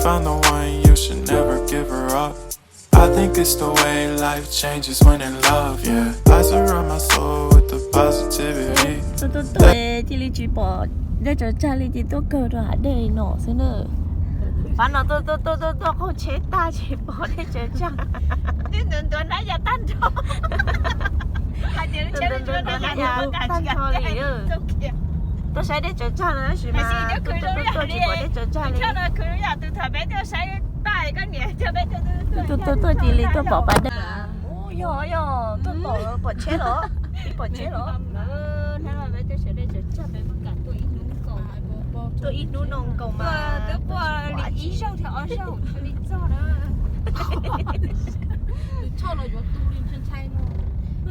Find the one, you should never give her up. I think it's the way life changes when in love, yeah. I surround my soul with the positivity. Tuaj tuaj tuaj cia li tsis pom dej tsaws tsag li, ces tuaj kawg rau hav dej no xwb na. Pab no tuaj tuaj tuaj tuaj tuaj qaug tsheb tag tsis pom dej tsaws tsag. Twb ntuav ntuav nab ya tag nrho. Hais tias lub tsheb ntuav ntuav nab ya tag nrho li. Tuaj saib dej tsaws tsag no tab sis mas tuaj tuaj tuaj tsis pom dej tsaws tsag li. Tuaj tuaj tuaj cia li tuaj pom pas dej. Yog yog, tuaj pom, pom tsheb los, pom tsheb los. Tuaj ib hnub no nkaus mas twb puag li ib zaug thiab ob zaug li txog na.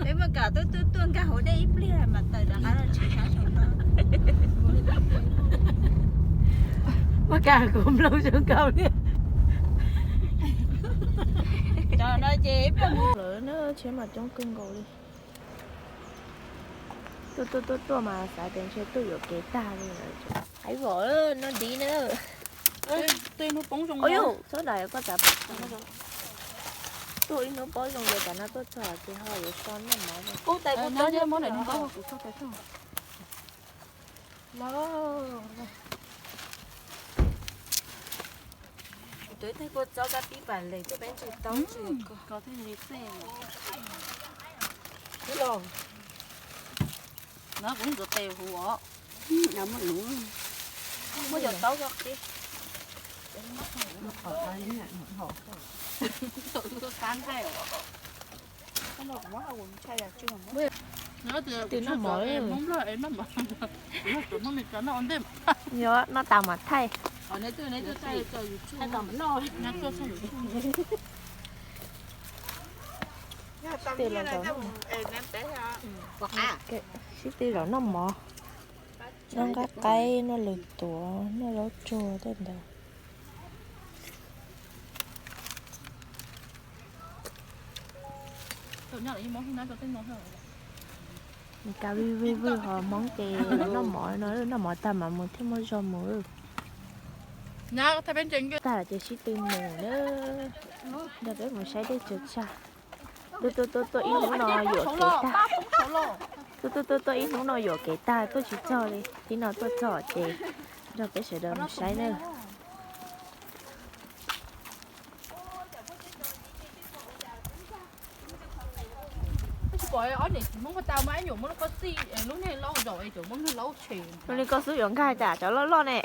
Peb muaj kam tuaj tuaj tuaj nkag hauv dej ib pliag mas tawm rov qab los tshwm sab saum no. Muaj kam kuv nplooj zoo nkauj li. Cov no ces ib pliag mus lawm na, tsheb mas coob kawg nkaus li. Tuaj tuaj tuaj tuaj mas xav tias ntshe tuaj yuam kev tag li lawm. Hais vim no div na. Txhob dais koj tas. Tuaj ib hnub paub zoo li cas no tuaj txog ces ho yuav so noj mov. Kuv twb thaij kua txob kab pib pam les tuaj peb ntseg taub ntseg ko. No kuv ntxuav tes huv os. Muab cov taub ko qhib. Twb noj mov, noj tas mam thaij. Sib tw zaum noj mov, noj nqaij qaib, noj lwm tuav, noj zaub tsuag tej ntawd. Kav vij vij vwj ho Hmoob ces noj mov no, noj mov tag mam mus thiaj muaj zog mus. Tag ces sib tw mus na, nrog peb mus saib dej tsaws tsag. Tuaj tuaj tuaj tuaj ib hnub no yuam kev tag. Tuaj tuaj tuaj tuaj ib hnub no yuam kev tag tuaj tsis txog li, thib no tuaj txog ces nrog peb sawv daws mus saib na. Ua li koj xub yuav nkag cas cov loj loj ne.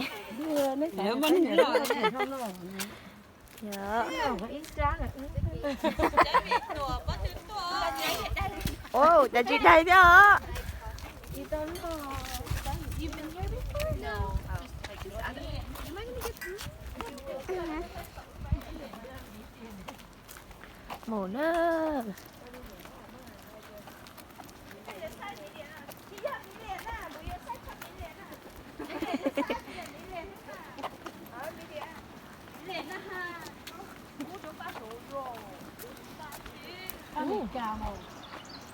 Cas tsis dai thiab os. Mus na.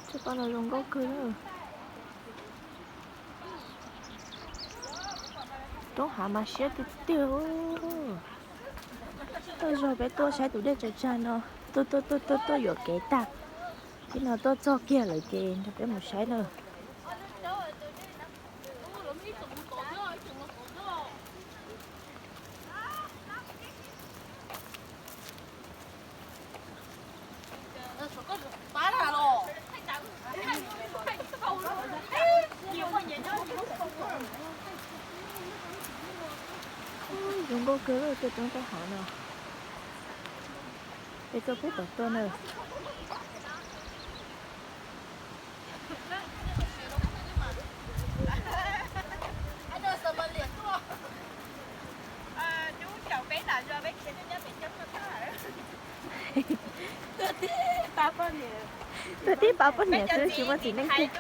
Tsob paj no zoo nkauj kawg na. Roob hav mas siab tiag tiag. Tuaj zog peb tuaj saib tus dej tsaws tsag no, tuaj tuaj tuaj tuaj tuaj yuam kev tag. Thib no tuaj txog kiag lawm ces nrog peb mus saib na. Zoo nkauj kawg tuaj roob tuaj hav no. Peb tuaj pem tod tuaj na. Tuaj tib pab poj niam xwb tsis muaj txiv neej kiag.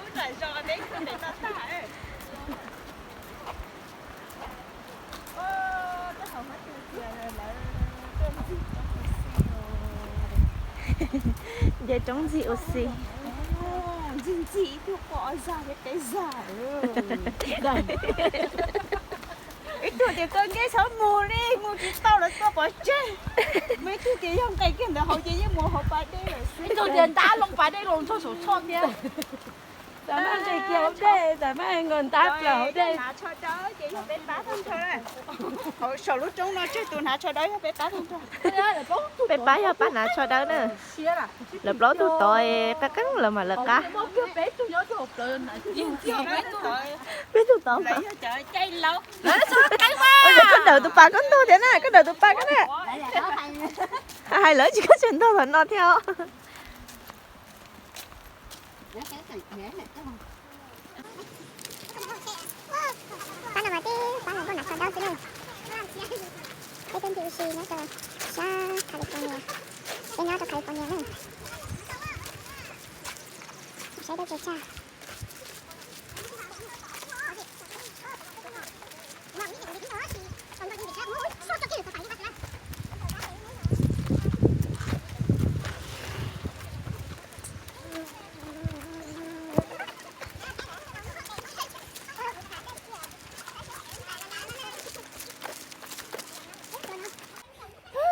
Nce roob ntxig ua si. Ntxig ntxig ib tug pom zag thiab peb zag. Ib Tug tias koj nkeeb txhob mus li, mus tsis tau lawv tuaj pov tseg. Muaj ib tug tias yog nqes kiag ntawd hauv ces yeej mus hauv pas dej lawm xwb. Ib tug tias ntab loo pas dej los txog saum tshoj thiab. Tam maj nqes kiag hauv dej, tam maj nqes ntab plaws hauv dej. Hnav tsho dawb ces yog peb pab tag nrho na. Hauv saum lub roob no tseg tus hnav tsho dawb yog peb pab tag nrho. Peb pab yog pab hnav tsho dawb na. Lawv plaub tug tod qab qeeb lawm mas lawv qab. Peb tug tod. Koj dawm tus pas koj ntog thiab na, koj dawm tus pas koj na. Hais lawv tsis koj tseem ntog tom no thiab os. Pab no mas tib pab hluas nkauj hnav tsho dawb xwb na. Peb tuaj ncig ua si nyob rau sab California, peb nyob rau California na. Saib dawb tsag tsag.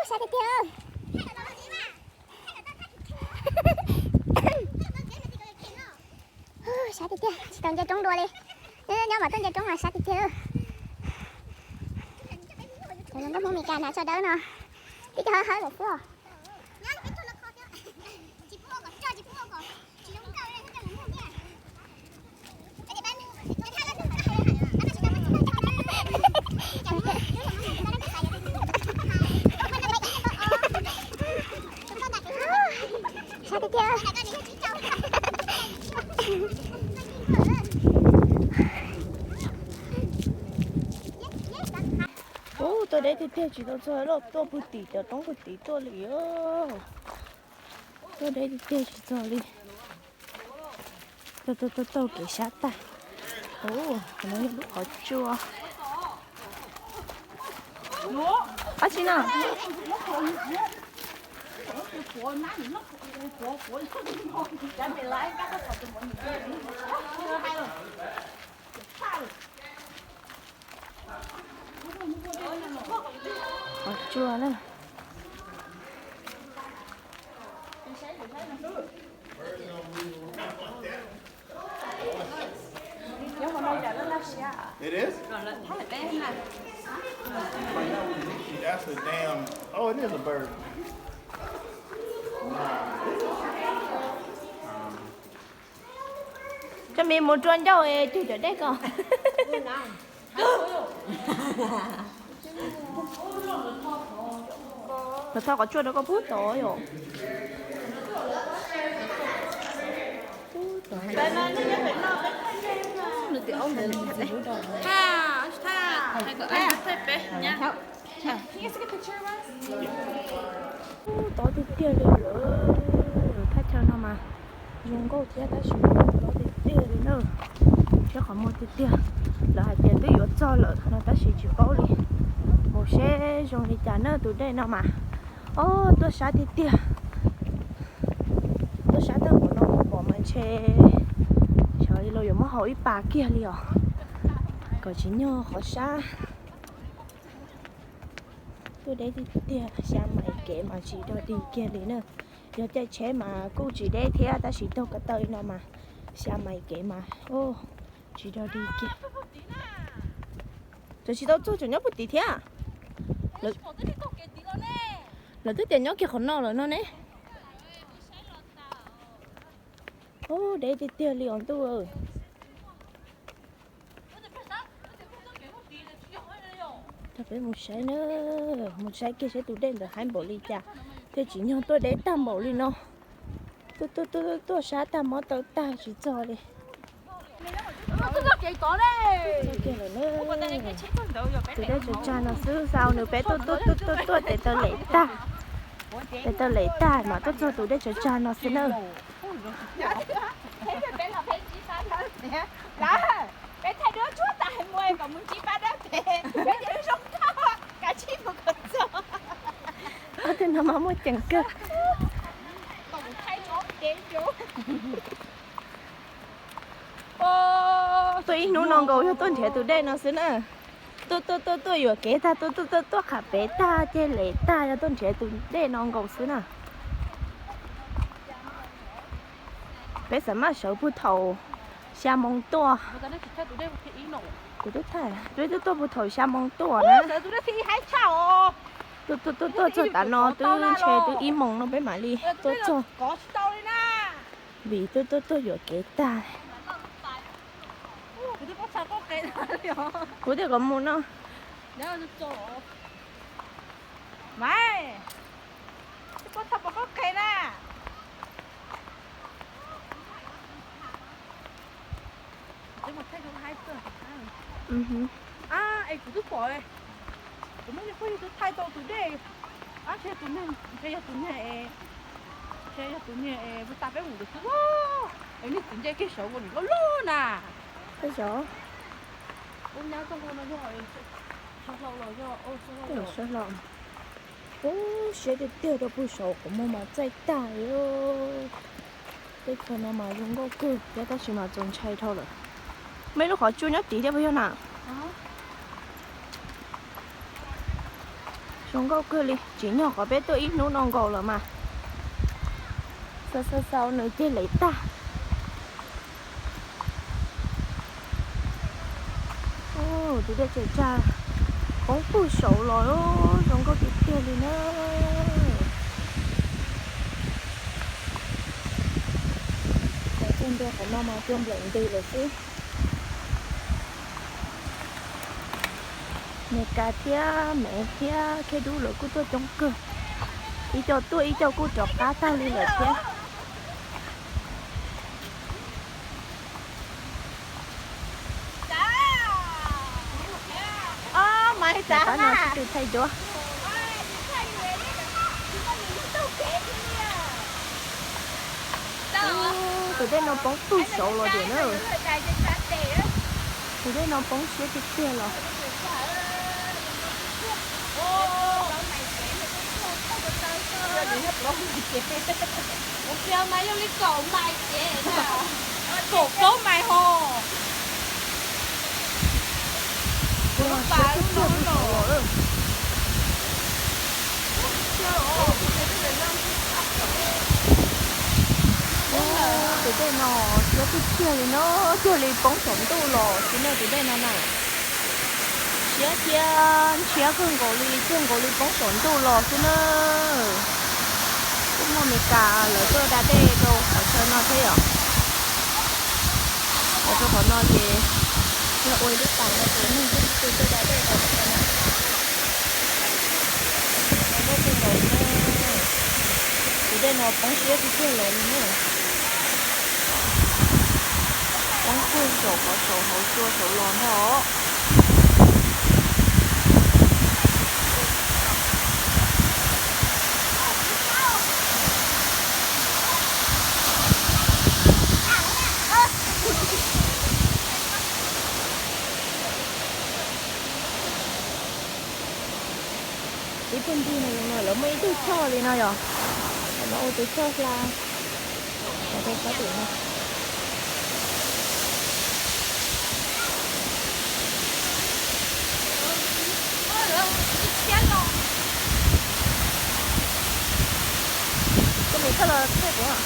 Sab tiag tiag. Sab tiag tiag, tsis tau nce roob dua li. Nyob mas tuaj nce roob mas sab tiag tiag. Cov hluas nkauj Hmoob Meskas hnav tsho dawb no, tib co hawb hawb lawm xwb os. Sab tiag tiag. Ub, tuaj deb tiag tiag tsis tau txog lawm, tuaj pug tim cov roob pug tim tuaj li os. Tuaj deb tiag tiag tsis txog li. Tuaj tuaj tuaj taug kev sab tag. Ub, qhov no yog lub qhov tsua. Dab tsi no? Qhov tsua na. It is? That's a damn, oh, it is a bird. Coj me mus rua ncauj cug cov dej ko. Lawv tho qhov tsua rau koj pub tod yom. Tob tiag tiag li lawm, thaj chaw no mas zoo nkauj thiab tab sis tob tiag tiag li na. Thiab qhov muag tiag tiag, lawv hais tias twb yuav txog lawm no tab sis tsis paub li. Mus seb zoo li cas na tus dej no mas. Ob, tuaj sab tiag tiag. Tuaj sab tag npaum no mus pom mas ntshe xyov li los yuav muab haus ib pas kiag li os, kom tsis nyog qhov sab. Tuaj deb tiag tiag, xya mais kev mas tsis dog dig kiag li na. Yog caij tsheb mas kuj tsis deb thiab tab sis taug ko taw li no mas xya mais kev mas tsis dog dig kiag. Tseem tsis tau txog, tseem nyob puag tim thiab. Lawv twb tias nyob kiag qhov no lawm no ne. Ub, deb tiag tiag li os ntuj. Peb mus saib na, mus saib kiag saib tus dej ntawd haib npaum li cas thiaj tsis nyog tuaj deb tag npaum li no. Tuaj tuaj tuaj sab tag mob taw tag tsis txog li. Tus dej tsawg tsag no xwb, xav nws peb tuaj tuaj tuaj tuaj tes taw lem tag, tes taw lem tag mas tuaj txog tus dej tsawg tsag no xwb na. Ob tug no mas muaj ceem kawg. Tuaj ib hnub no nkaus yog tuaj nrhiav tus dej no xwb na. Tuaj tuaj tuaj tuaj yuam kev tag, tuaj tuaj tuaj tuaj qham pem tag, ces lem tag, yog tuaj nrhiav tus dej no nkaus xwb na. Peb xav maj sawv puag thaum xya moo tuaj. Kuv twb thaij, peb twb tuaj puag thaum xya moo tuaj na. Tuaj tuaj tuaj tuaj txog tav no twb ntshe twb ib moo no peb mam li tuaj txog. Vim tuaj tuaj tuaj yuam kev tag. Kuv twb kom mus no. Es kuv twb pom, kuv muab li qub yus twb thaij tau tus dej, ab ntshe tus neeg, ntshe yog tus neeg, ntshe yog tus neeg es puag ta peb mus ntawd xwb. Es nej txiv ncej kiag saud ua niam loj loj na. Ub, nyab txoj hlua no yog, ub, siab tiag tiag rau puag saud qhov muag mas txaij tag li. Teb chaws no mas zoo nkauj kawg thiab tab sis mas txaus ntshai dhau lawm. Muaj ib lub qhov tsua nyob tid thiab puas yog na? Zoo nkauj kawg li, tsim nyog qhov peb tuaj ib hnub no nkaus lawm mas. Xav xav xav nws ces lem tag. Tus dej tsaws tsag poob puag saud los, zoo nkauj tiag tiag li na. Cov tuaj nrog qhov no mas cua nplaim ntws lawm xwb. Mes kas thiab Mev thiab Khej Dub lawv kuj tuaj coob kawg. Ib co tuaj ib co kuj rov qab tag li lawm thiab. Tab no sib tw thaij duab. Tus dej no poob puag saud los tiag na. Tus dej no poob siab tiag tiag los. Kuv cia mas yog li kaum mais ces, kaum plaub mais ho. Kuv lub pas lub no los. Tus dej no siab tiag tiag li no, cuag li poob saum ntuj los xwb na tus dej no na. Siab thiab ntshiab kawg nkaus li, cuag nkaus li poob saum ntuj los xwb na. Twb muaj Mes Kas lawv tuaj da dej rau qhov chaw no thiab yom. Los rau qhov no ces yog ua ib lub pas no ces neeg twb tsis tuaj da dej rau qhov chaw no. Zoo nkauj kawg nkaus li na. Tus dej no poob siab tiag tiag los li na. Poob puag saum qhov saum hauv tsua saud los ntag os. Ib tug nrig no zoo no lawv muaj ib tug choj li no yom. Lawv ua tus choj hla. Rau sab tim no. Koj mus thawj los thawj kuv.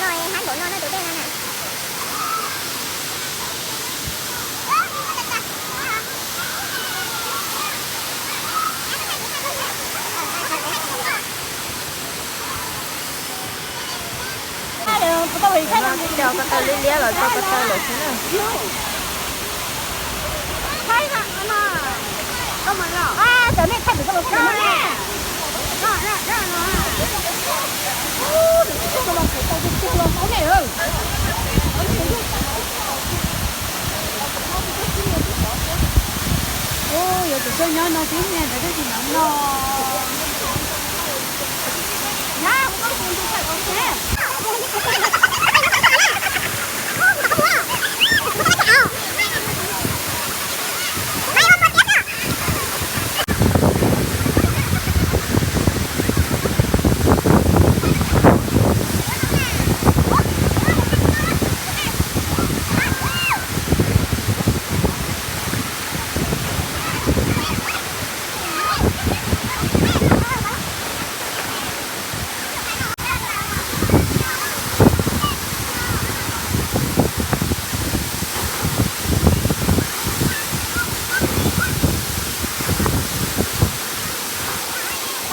Hab npaum no no tus dej no na. Coj ko taw liab liab los coj ko taw lawm xwb na. Yuav tsum tuaj nyob no xwb niag ntawd thiaj tsis hnov no.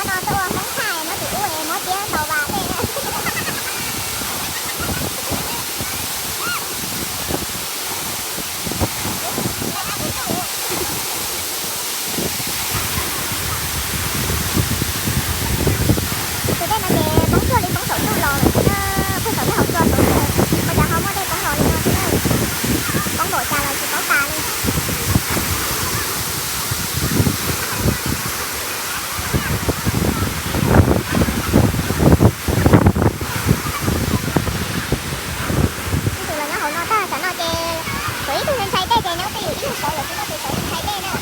Tab no tuaj ua Hmoob thaij muab tus ub es muab tiab ntau vas tej na. Tus dej no ces poob tuaj li poob saum ntuj los lawm xwb na, poob saum tej hauv tsua saud, ua cas ho muaj dej poob los li no xwb na. Poob npaum cas los tsis paub tas li. Ib tug los nyob hauv no tag, tam no ces tshuav ib tug ntshai dej ces nyob twj ywm ib tug saud lawm xwb, tus saud ntshai dej na.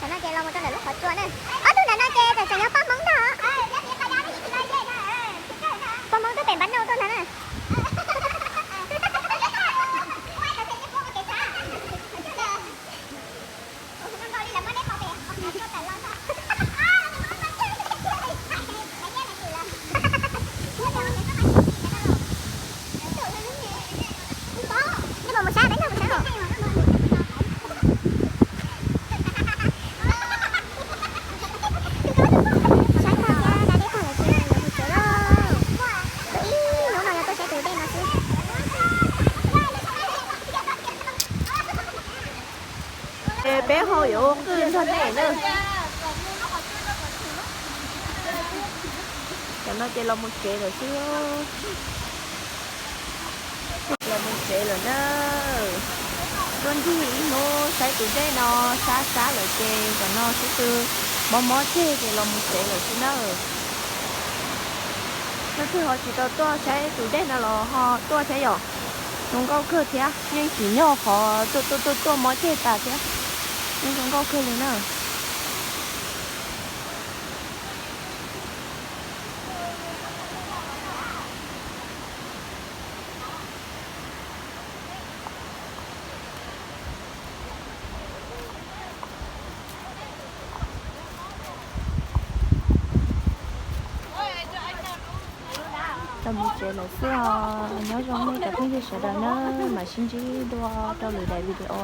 Tam no ces los mus rau ntawm lub qhov tsua na. Ob tug ntawm no ces tseem tseem yog poj Hmoob ntag. Poj Hmoob twb pem npab nauj tuaj ntag na. Nej puas mus saib peb nrog kuv saib os? Saib tag thiab da dej tag lawm ces yuav mus tsev lauj. Tuaj ib hnub no yog tuaj saib tus dej no xwb. Ces peb ho yuav ua qwj nrog nej na. Tam no ces los mus tsev lawm xwb. Los mus tsev lawm na. Tuaj ncig ib hnub saib tus dej no sab sab lawm ces tam no sib tw mob mob ceg ces los mus tsev lawm xwb na. Leej twg ho tsis tau tuaj saib tus dej no los ho tuaj thiab yom. Zoo nkauj kawg thiab, yeej tsim nyog qhov tuaj tuaj tuaj tuaj mob ceg tas thiab. Yeej zoo nkauj kawg li na. Tau mus tsev lawm xwb os, nyob zoo nej cov phooj ywg sawv daws nawb, mam sib ntsib dua rau lwm daim video.